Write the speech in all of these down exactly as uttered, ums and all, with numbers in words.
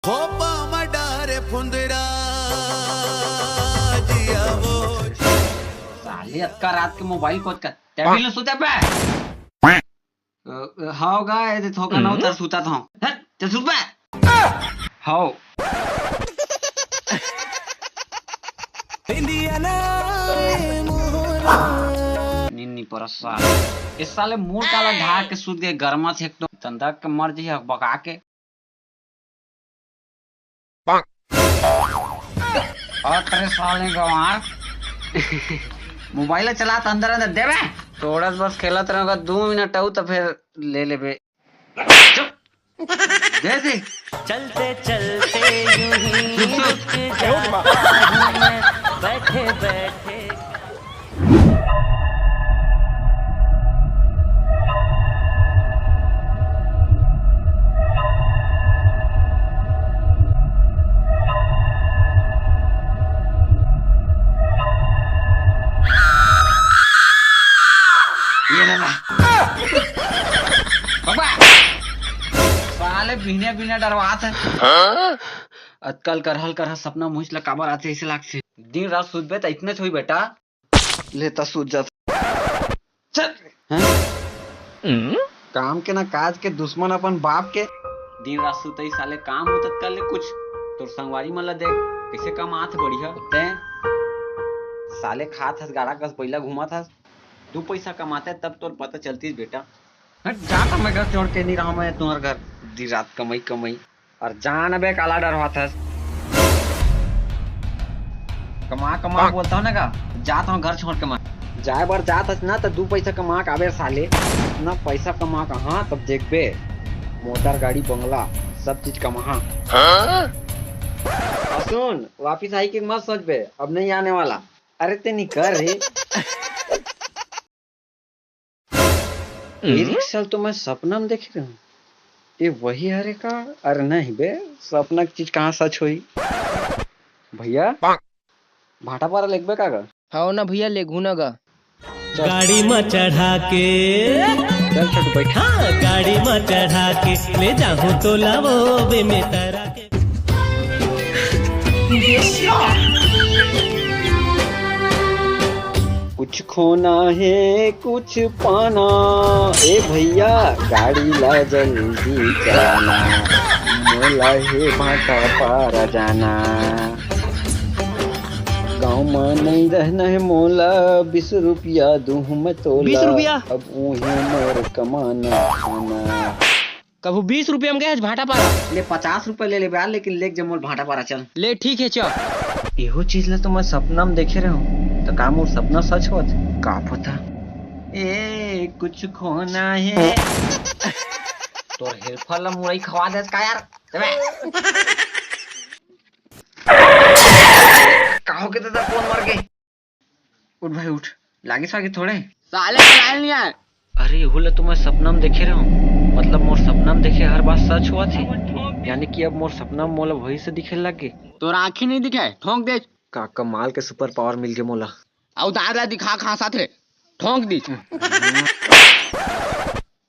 खोपा म डारे फुंदरा जिया वो। साले अतका रात के मोबाइल कोचकत, टेबल में सुते पे। अ, हाव गा, ए दे थोका ना उतर सुता था। हट, चल सुत बे। हाव। निन्नी परसा। इस साले मोर काला ढाक के सुत गए, गरमा थे एक तो। तंदक के मर जी हक बका के। अरे साले गंवार। मोबाइल चलात अंदर अंदर देबे। थोड़ा बस खेलत रहोगा, दो मिनट आऊ तो फिर ले लेबे। चुप। दे दे। चलते चलते यूं ही रुक, रुक। रुक जाता हूँ मैं, बैठे बैठे। ये ले ला। बाबा, साले बिहनिया बिहनिया डरवात हे। हाँ? अतकल करहल करहल सपना मुहिच ला काबर आथे, अइसे लागथे। दिन रात सुतबे त इतने होही बेटा। ले त सुत जा। चल। हैं? काम के ना काज के, दुश्मन अपन बाप के। दिन रात सुतई साले, काम हो तक कर ले कुछ। तोर संगवारी मन ला देख, कइसे कमात हे बढ़िया। तैं साले खात हस गाड़ा कस, बइला घूमत हस। दू पइसा कमाते तब तोर पता चलतीस बेटा। हट, जात हँव मैं घर छोड़ के, नइ रहँव मैं तुम्हर घर। दिन रात कमई कमई। अउ जान बे काला डरवाथस। कमा कमा बोलत हँव ना गा, जात हँव घर छोड़ के मैं। जाए बर जात हस ना त दू पइसा कमा के आबे साले। इतना पइसा कमा के, हाँ, तब देखबे। मोटर, गाड़ी, बंगला, सब चीज कमा। हाँ? अउ सुन, वापिस आही के मत सोचबे, अब नइ आने वाला। अरे ते निकर रे। ए रिक्शा ल तो मैं सपना म देखे रहेंव। ए वही हरे का? अरे नहीं बे, सपना के चीज कहाँ सच होही? भैया, भाटापारा लेगबे का गा? हव ना भैया, लेगहूँ ना गा। चल। गाड़ी म चढ़ा के। चल छोटू, बैठ। हाँ, गाड़ी म चढ़ा के ले जाहूँ तोला वो बे में तरा के। कुछ खोना हे, कुछ पाना। ए भैया, गाड़ी ला जल्दी चलाना, मोला हे भाटापारा जाना। गाँव म नइ रहना हे मोला, बीस रुपया दूहूँ मैं तोला। बीस रुपया? अब उही मोर कमाना खाना। कभू बीस रुपया म गए हस भाटापारा? ले पचास रुपया ले लेबे यार, लेकिन लेग जा मोला भाटापारा, चल। ले ठीक हे, चल। एहू चीज ला तो मैं सपना म देखे रहेंव, त का मोर सपना सच होवत? का पता। ए, कुछ खोना हे। तोर हेल्पर ला मुरई खवा देस का यार? चल बे। का होगे दादा, कोन मर गे? उठ भाई उठ, लागिस वागिस थोड़े। साले के लाइन नइ आय। अरे, एहू ला तो मैं सपना म देखे रहेंव, मतलब मोर सपना म देखे हर बात सच होवत हे, यानी कि अब मोर सपना म मोला वही से दिखे लग गे। तोर आँखी नइ दिखे, ठोंक दे। का कमाल के सुपर पावर मिल गे मोला। अउ दाँत ला दिखा कहाँ साथ रे, ठोंक दे।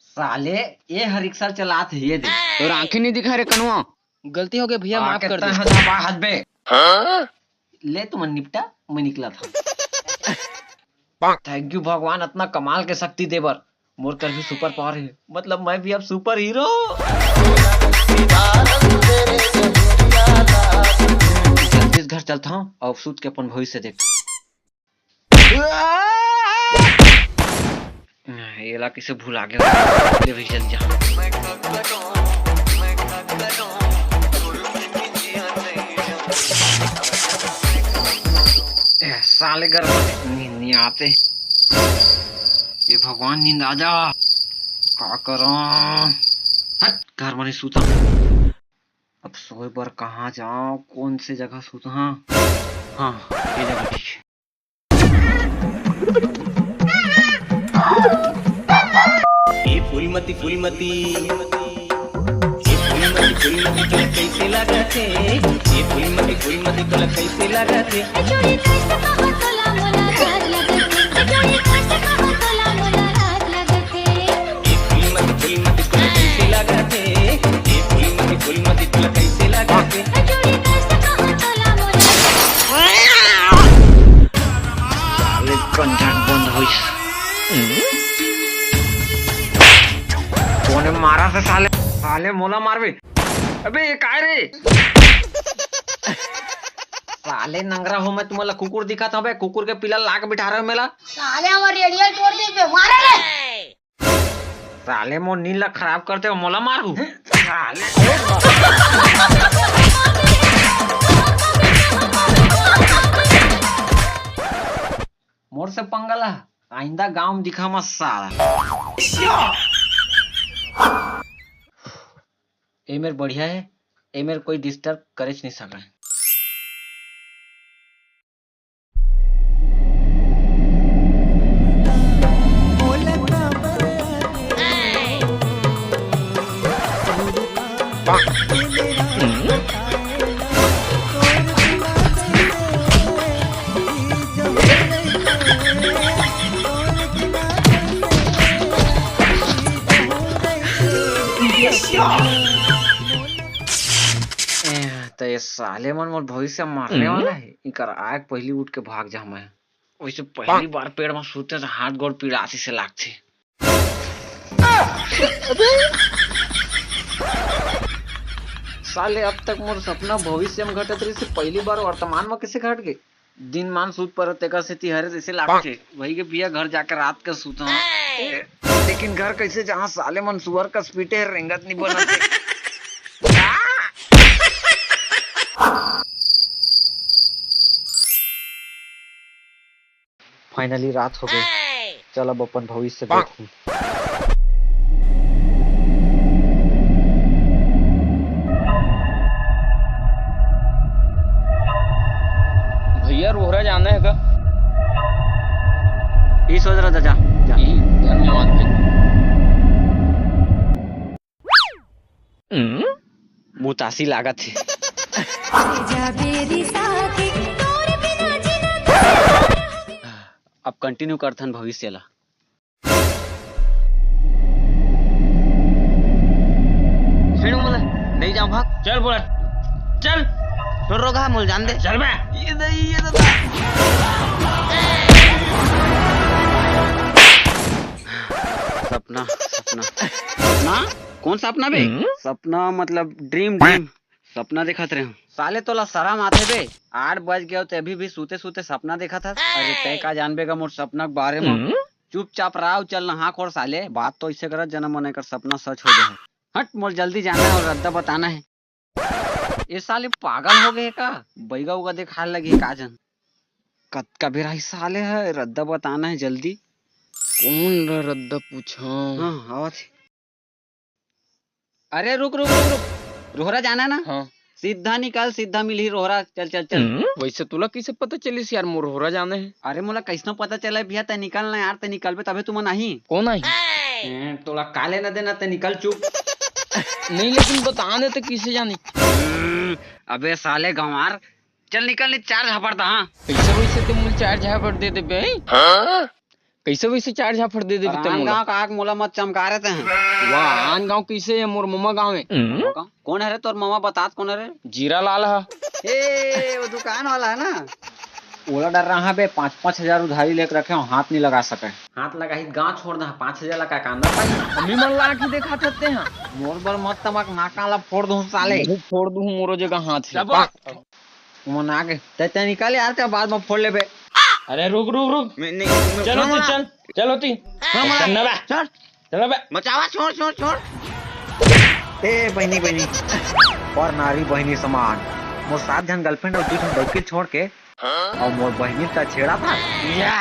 साले, ए हर रिक्शा चलात हे, ये दे। तोर आँखी नइ दिखे रे कनुआ। गलती होगे भैया, माफ कर दे। हद बे। ले तुमन निपटा, मैं निकलत हँव। Thank you भगवान, अतना कमाल के शक्ति दे बर। मोर कर भी सुपर पावर हे, मतलब मैं भी अब सुपर हीरो। जल्दी से घर चलत हँव अउ सुत के अपन भविष्य देख। एला कइसे भुला गे? ले भाई, जल्दी जा। ए, साले घर म नींद नइ आत हे। ए भगवान, नींद आ जा। का करँव? हट, घर म नइ सुतँव। अब सोए बर कहाँ जाँव? कोन से जगह सुतँव? हाँ, ये जगह ठीक हे। ए फूलमती, फूलमती, ए फूलमती, फूलमती तोला कइसे लागत हे? ए फूलमती, फूलमती तोला कइसे लागत हे? ए चोरी कइसे कहो तोला मोला लाज लगत हे? ए चोरी कइसे कहो तोला मोला लाज लगत हे? ए फूलमती, फूलमती तोला कइसे लागत हे? ए फूलमती, फूलमती तोला कइसे लागत हे? साले गंजा बंद होइस। कोने मारा से साले? साले मोला मारबे। अबे ये काय रे? साले नंगरा हो, मैं तुमन ला कुकुर दिखत हवे, कुकुर के पिला लाके बिठा रहे हो मेला। साले हमर रेडियल तोड़ दे बे, मारे रे। साले मोर नींद ला खराब करते हो, मोला मारू। साले। मोर से पंगा ला, आइंदा गांव में दिखा मत साला। ए मेर बढ़िया है, ए मेर कोई डिस्टर्ब करेच नहीं सके। ए, त ये साले मन मोर भविष्य मारने वाला है। इकर आग पहली उठ के भाग जा मैं। वैसे पहली बार पेड़ में सूते से हाथ गोड़ पीड़ासी से लागथे। साले अब तक मोर सपना भविष्य में घटत रहिस, पहली बार वर्तमान में कैसे घट गए? दिन मान सूत परत तेकर सेती हरे जैसे लागथे। वही के पिया घर जाके रात के सूत हूँ। लेकिन घर कैसे जहाँ साले मन सुअर कस पीटे हे, रेंगत नहीं बनत हे। फाइनली रात हो गई। चल अब अपन भविष्य देखी। भैया रोहरा जाना है का? ई सोच रहा था, जा, जा। ई, धन्यवाद भाई। मुतासी लागत हे। अब कंटिन्यू करथन भविष्य ला। छेड़ो मोला, नहीं जाऊं, भाग। चल बोला, चल। छोड़ रोगा, मोल जान दे। चल बे। ये दे, ये दे। सपना, सपना। सपना? कौन सपना बे? सपना मतलब ड्रीम, ड्रीम। सपना देखत रहे हूँ। साले तोला शरम आथे बे? आठ बज गए हो ते अभी भी सूते सूते सपना देखत हस? अरे तय का जानबे गा मोर सपना के बारे में? चुपचाप रहा, चल नहा खोर साले। बात तो ऐसे करत जना मन एकर सपना सच हो जाए। हट, मोर जल्दी जाना है और रद्दा बताना है। ये साले पागल हो गए का? बैगा उगा देखाए लगे का जन। कतका बेरा ही साले है, रद्दा बताना है जल्दी। कौन रद्दा पूछा? हाँ, आवत है। अरे रुक, रुक, रुक, रुक। रोहरा जाना ना? हाँ। सीधा निकल, सीधा मिलही रोहरा। चल, चल, चल। वैसे तोला कैसे पता चलिस यार, मोर रोहरा जाना है? अरे मोला कैसनो पता चले भैया, तै निकल ना यार, तै निकलबे तभे तुमन आही। कौन आही? ए, तोला काले न देना, तै निकल चुप। नहीं, लेकिन बता दे तो किसे जानी। हम्म, अबे साले गंवार, चल निकल, नहीं चार झापड़ दा, हाँ। कैसे वैसे तो मोला चार झापड़ दे देबे, हैं? हाँ? कैसे वैसे चार झापड़ दे देबे ते मोला? गाँव का आग मोला मत चमका रहे तैं। वाह, आन गाँव कैसे है? मोर ममा गाँव है। कौन है रे तोर ममा? बतात कौन है रे? जीरा लाल है। ए, वो दुकान वाला है ना? ओला डर रहा बे, पाँच पाँच हजार उधारी लेके रखे हो, हाथ नहीं लगा सके। हाथ लगाही गाँव छोड़ दे, पाँच हजार लगा कांदा पाई। अम्मी मन ला आँखी देखा थते हैं। मोर बर मत तमक, नाका ला फोड़ दूँ साले। मुँह फोड़ दूँ मोरो जगह हाथ है। तुमन आगे। तै, तै निकल यार, तै बाद में फोड़ लेबे। अरे रुक, रुक, रुक। मैं नहीं, मैं चल होती, चल। चल होती। हाँ, चल ना बे। चल। चल बे। मचावा, छोड़, छोड़, छोड़। ए, बहिनी, बहिनी। पर नारी बहिनी समान। मोर सात झन गर्लफ्रेंड और दू झन डौकी छोड़ के, और मोर बहिनी का छेड़ा था। या।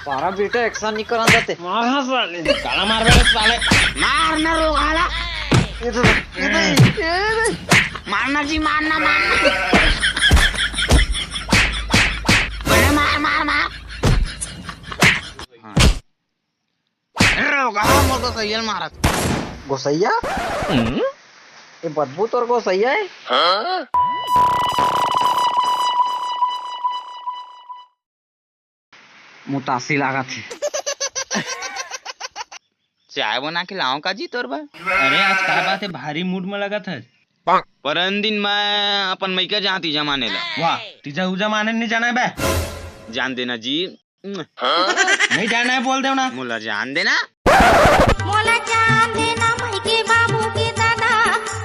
सारा बेटा एक्शन नहीं करन देते। मार हाँ साले, काला मार बे साले। मार ना रो, काला। ये तो, ये तो, ये तो। मारना जी, मारना, मारना। अरे मार, मार, मार। हाँ। अरे रोगा, मोर गोसैया ल मारत। गोसैया? हम्म? ये बदबू तोर गोसैया है? हाँ? मुतासी लागत है। चाय बना के लाऊं का जी तोर बर? अरे, आज का बात है, भारी मूड में लगत है। परन दिन मैं अपन मइका जहाँ तीजा माने ला। वाह, तीजा उजा माने नहीं जाना है बे? जान देना जी। नहीं जाना है, बोल देव ना। मोला जान देना। मोला जान देना, मइके बाबू के दादा,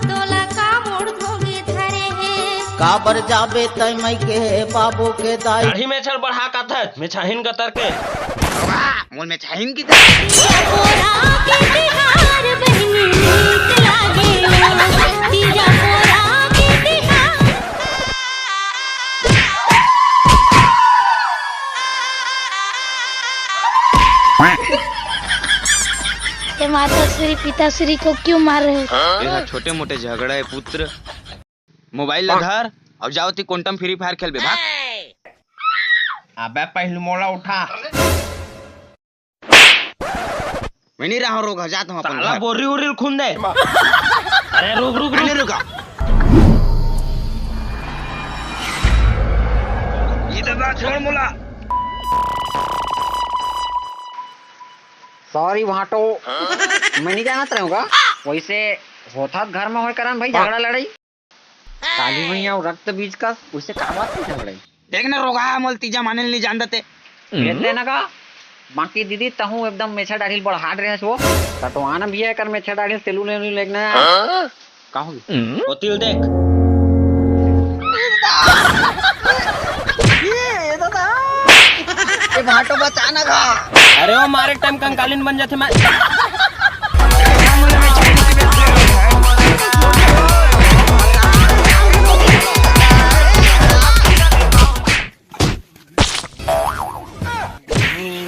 तोला का मोड़ धोगे धरे हे। काबर जाबे तै मइके बाबू के दाई? दाढ़ी में छल बढ़ा का थच, में छाहिन गतर के। मोल में छाहिन की ये माता श्री पिता श्री को क्यों मार रहे हो? ये छोटे मोटे झगड़ा है पुत्र। मोबाइल ला धर और जाओ ती क्वांटम फ्री फायर खेलबे, भाग। अबे पहले मोला उठा। मैं नहीं रहा हूँ, रोग जाता हूँ अपन साला घर। बोरी उरी खुंदे। अरे रुक रुक रुक। रुका। ये तो बात छोड़ मोला। सॉरी भाटो, मैं नहीं जानत रहूंगा। वैसे होता घर में होय करन भाई झगड़ा लड़ाई। काली भैया और रक्त बीज का उससे का बात नहीं झगड़े। देख ना रोगा मोल तीजा माने नहीं जान देते। भेज देना का। बाकी दीदी तहूँ एकदम मेछा डाढ़िल बढ़ाट रहे हो। कटवाना भी है कर मेछा डाढ़िल तेलू लेनू लेगना। का हो गया? वो तिल देख। ये, ये तो था। ये भाटो बचाना का। अरे वो मारे टाइम कंकालीन बन जाते मैं।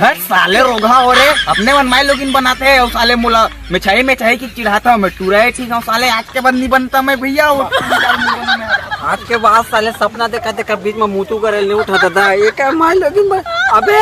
हट साले रोगहा हो रे, अपने मन माई लोगिन बनाते हैं और साले मोला मिठाई मिठाई की चिढ़ाता हूँ मैं। टूरा है ठीक है साले, आज के बाद नहीं बनता मैं भैया। आज के बाद साले सपना देखा देखा बीच में मुतू करे नहीं उठा दादा, ये क्या माई लोगिन बन-, अबे।